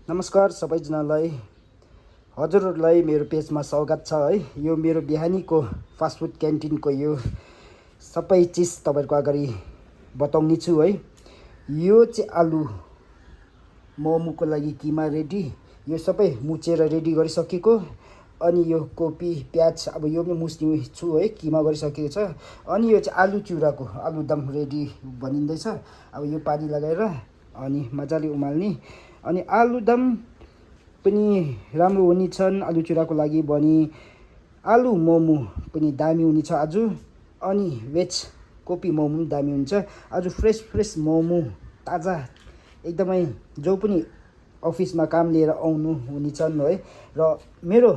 नमस्कार सबैजनालाई हजुरहरूलाई मेरो पेजमा स्वागत छ है। यो मेरो बिहानीको फास्टफुड क्यान्टिनको यो सबै चिज तपाईहरुको अगाडि बताउने छु है। यो चाहिँ आलु मोमोको लागि किमा रेडी, यो सबै मुछेर रेडी गरिसकेको। अनि यो कोपी प्याज अब यो पनि मुस्ने छु है, किमा गरिसकेको छ। अनि यो चाहिँ आलु चिउराको आलुदम रेडी बनिँदैछ। अब यो पानी लगाएर अनि मजाले उमाल्ने। अनि आलुदम पनि राम्रो हुनेछन् आलु चिउराको लागि बनी। आलु मोमो पनि दामी हुनेछ आज। अनि वेज कोपी मोमो पनि दामी हुन्छ आज। फ्रेस मोमो ताजा एकदमै जो पनि अफिसमा काम लिएर आउनु हुनेछन् है। र मेरो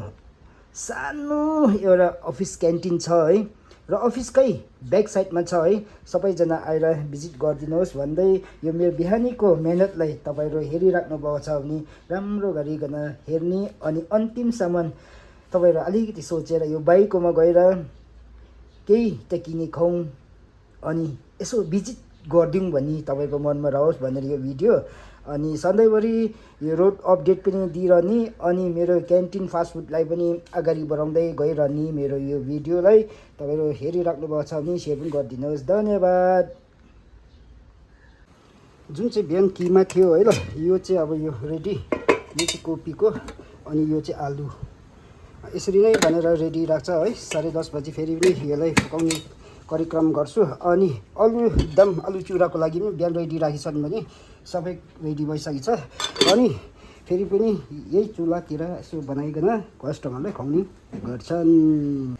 सानो एउटा अफिस क्यान्टिन छ है, र अफिसकै ब्याक साइडमा छ है। सबैजना आएर भिजिट गरिदिनुहोस् भन्दै यो मेरो बिहानीको मेहनतलाई तपाईहरु हेरिराख्नु भएको छ भने राम्रो गरिकन हेर्ने। अनि अन्तिमसम्म तपाईहरु अलिकति सोचेर यो बाइकोमा गएर केही त किने खाउँ अनि यसो भिजिट गरिदिउँ भन्ने तपाईको मनमा रहोस् भनेर यो भिडियो। अनि सधैँभरि यो रोड अपडेट पनि दिइरहने अनि मेरो क्यान्टिन फास्टफुडलाई पनि अगाडि बढाउँदै गइरहने मेरो यो भिडियोलाई तपाईहरु हेरिराख्नु भएको छ भने शेयर पनि गरिदिनुहोस्। धन्यवाद। जुन चाहिँ बिहान किमा थियो है ल, यो चाहिँ अब यो रेडी, यो चाहिँ कोपीको अनि यो चाहिँ आलु यसरी नै भनेर रेडी राख्छ है। 10:30 बजी फेरि पनि यसलाई पकाउने कार्यक्रम गर्छु। अनि आलु चिउराको लागि पनि बिहान रेडी राखिसक्नु भने सबै रेडी भइसकेछ। अनि फेरि पनि यही चुलातिर यसो बनाइकन कस्टमरलाई खुवाउने गर्छन्।